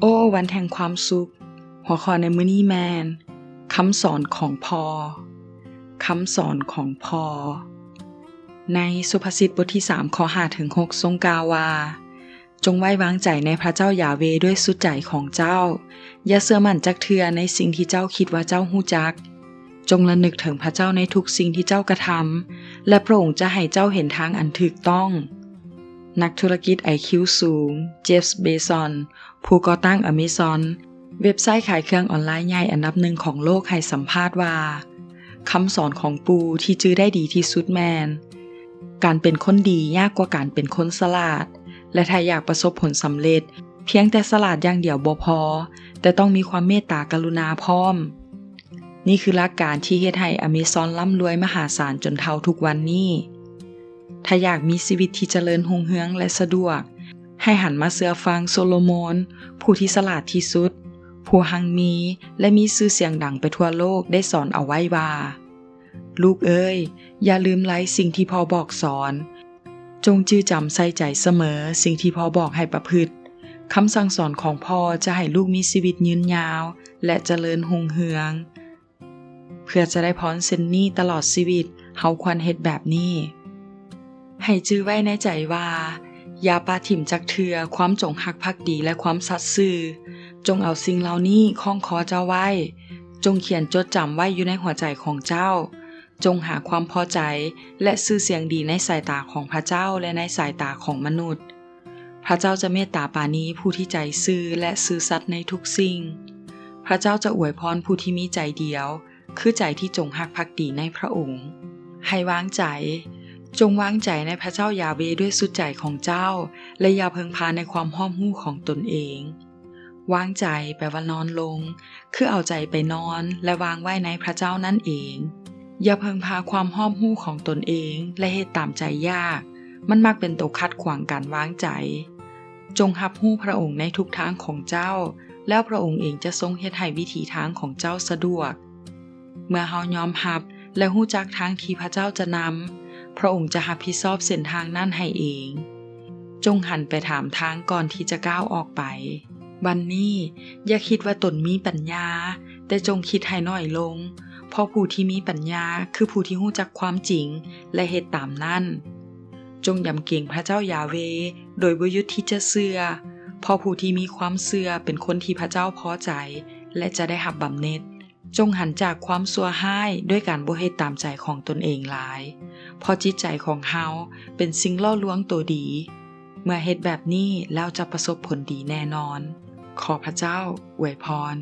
ໂອ້ ວັນແຫ່ງຄວາມສຸກ. ຫົວຂໍ້ໃນມື້ນີ້ແມ່ນ ຄຳສອນຂອງພໍ່. ຄຳສອນຂອງພໍ່. ໃນສຸພາສິດບົດທີສາມ ຂໍ້ຫ້າເຖິງຫົກ ຊົງກ່າວວ່າ, ຈົ່ງໄວ້ວາງໃຈໃນພະເຈົ້າຢາເວດ້ວຍສຸດໃຈຂອງເຈົ້າ. ຢ່າເຊື່ອໝັ້ນຈັກເທື່ອໃນສິ່ງທີ່ເຈົ້າຄິດວ່າເຈົ້າຮູ້ຈັກ. ຈົ່ງລະນຶກເຖິງພະເຈົ້າໃນທຸກສິ່ງທີ່ເຈົ້າກະທຳ, ແລະ ພະອົງຈະໃຫ້ເຈົ້າເຫັນທາງອັນຖືກຕ້ອງ. ນັກທຸລະກິດໄອຄິວສູງ ເຈຟ ເບຊອນ ຜູ້ກໍ່ຕັ້ງ Amazon ເວັບໄຊຂາຍເຄື່ອງອອນລາຍໃຫຍ່ອັນດັບໜຶ່ງຂອງໂລກ ໃຫ້ສຳພາດວ່າ, ຄຳສອນຂອງປູ່ທີ່ຈື່ໄດ້ດີທີ່ສຸດແມ່ນ, ການເປັນຄົນດີຍາກກວ່າການເປັນຄົນສະຫຼາດ, ແລະ ຖ້າຢາກປະສົບຜົນສຳເລັດ, ພຽງແຕ່ສະຫຼາດຢ່າງດຽວບໍ່ພໍ, ແຕ່ຕ້ອງມີຄວາມເມດຕາກະລຸນາພ້ອມ. ນີ້ຄືຫຼັກການທີ່ເຮັດໃຫ້ Amazon ລ່ຳລວຍມະຫາສານຈົນເທົ່າທຸກວັນນີ້. ຖ້າຢາກມີຊີວິດທີ່ຈະເລີນຮຸ່ງເຮືອງ ແລະ ສະດວກ, ໃຫ້ຫັນມາເຊື່ອຟັງໂຊໂລໂມນ, ຜູ້ທີ່ສະຫຼາດທີ່ສຸດ, ຜູ້ຮັ່ງມີ ແລະ ມີຊື່ສຽງດັງໄປທົ່ວໂລກ ໄດ້ສອນເອົາໄວ້ວ່າ, ລູກເອີຍ, ຢ່າລືມໄລສິ່ງທີ່ພໍ່ບອກສອນ. ຈົ່ງຈື່ຈຳໃສ່ໃຈສະເໝີສິ່ງທີ່ພໍ່ບອກໃຫ້ປະພຶດ. ຄຳສັ່ງສອນຂອງພໍ່ຈະໃຫ້ລູກມີຊີວິດຍືນຍາວ ແລະ ຈະເລີນຮຸ່ງເຮືອງ. ເພື່ອຈະໄດ້ພອນເຊັ່ນນີ້ຕະຫຼອດຊີວິດ, ເຮົາຄວນເຮັດແບບນີ້. ໃຫ້ຈື່ໄວ້ໃນໃຈວ່າ, ຢ່າປະຖິ້ມຈັກເທື່ອຄວາມຈົງຮັກພັກດີ ແລະ ຄວາມສັດຊື່. ຈົ່ງເອົາສິ່ງເຫຼົ່ານີ້ຄ້ອງຄໍເຈົ້າໄວ້. ຈົ່ງຂຽນຈົດຈຳໄວ້ຢູ່ໃນຫົວໃຈຂອງເຈົ້າ. ຈົ່ງຫາຄວາມພໍໃຈ ແລະ ຊື່ສຽງດີໃນສາຍຕາຂອງພະເຈົ້າ ແລະ ໃນສາຍຕາຂອງມະນຸດ. ພະເຈົ້າຈະເມດຕາປານີຜູ້ທີ່ໃຈຊື່ ແລະ ຊື່ສັດໃນທຸກສິ່ງ. ພະເຈົ້າຈະອວຍພອນຜູ້ທີ່ມີໃຈດຽວ, ຄືໃຈທີ່ຈົງຮັກພັກດີໃນພະອົງ. ໃຫ້ວາງໃຈ. ຈົ່ງວາງໃຈໃນພະເຈົ້າຢາເວດ້ວຍສຸດໃຈຂອງເຈົ້າ ແລະ ຢ່າເພິ່ງພາໃນຄວາມຮອບຮູ້ຂອງຕົນເອງ. ວາງໃຈແປວ່ານອນລົງ, ຄືເອົາໃຈໄປນອນ ແລະ ວາງໄວ້ໃນພະເຈົ້ານັ້ນເອງ. ຢ່າເພິ່ງພາຄວາມຮອບຮູ້ຂອງຕົນເອງ ແລະ ເຮັດຕາມໃຈຢາກ. ມັນມັກເປັນໂຕຂັດຂວາງການວາງໃຈ. ຈົ່ງຮັບຮູ້ພະອົງໃນທຸກທາງຂອງເຈົ້າ, ແລ້ວພະອົງເອງຈະຊົງເຮັດໃຫ້ວິຖີທາງຂອງເຈົ້າສະດວກ. ເມື່ອເຮົາຍອມຮັບ ແລະ ຮູ້ຈັກທາງທີ່ພະເຈົ້າຈະນຳ, ພະອົງຈະຮັບຜິດຊອບເສັ້ນທາງນັ້ນໃຫ້ເອງ. ຈົ່ງຫັນໄປຖາມທາງກ່ອນທີ່ຈະກ້າວອອກໄປ. ວັນນີ້, ຢ່າຄິດວ່າຕົນມີປັນຍາ, ແຕ່ຈົ່ງຄິດໃຫ້ໜ້ອຍລົງ, ເພາະຜູ້ທີ່ມີປັນຍາຄືຜູ້ທີ່ຮູ້ຈັກຄວາມຈິງ ແລະ ເຮັດຕາມນັ້ນ. ຈົ່ງຢຳເກງພະເຈົ້າຢາເວ ໂດຍບໍ່ຢຸດທີ່ຈະເຊື່ອ, ເພາະຜູ້ທີ່ມີຄວາມເຊື່ອເປັນຄົນທີ່ພະເຈົ້າພໍໃຈ ແລະ ຈະໄດ້ຮັບບຳເໜັດ. ຈົ່ງຫັນຈາກຄວາມຊົ່ວຮ້າຍດ້ວຍການບໍ່ເຮັດຕາມໃຈຂອງຕົນເອງຫຼາຍ, ເພາະຈິດໃຈຂອງເຮົາເປັນສິ່ງຫຼໍ່ລວງໂຕດີ. ເມື່ອເຮັດແບບນີ້ແລ້ວຈະປະສົບຜົນດີແນ່ນອນ. ຂໍພະເຈົ້າອວຍພອນ.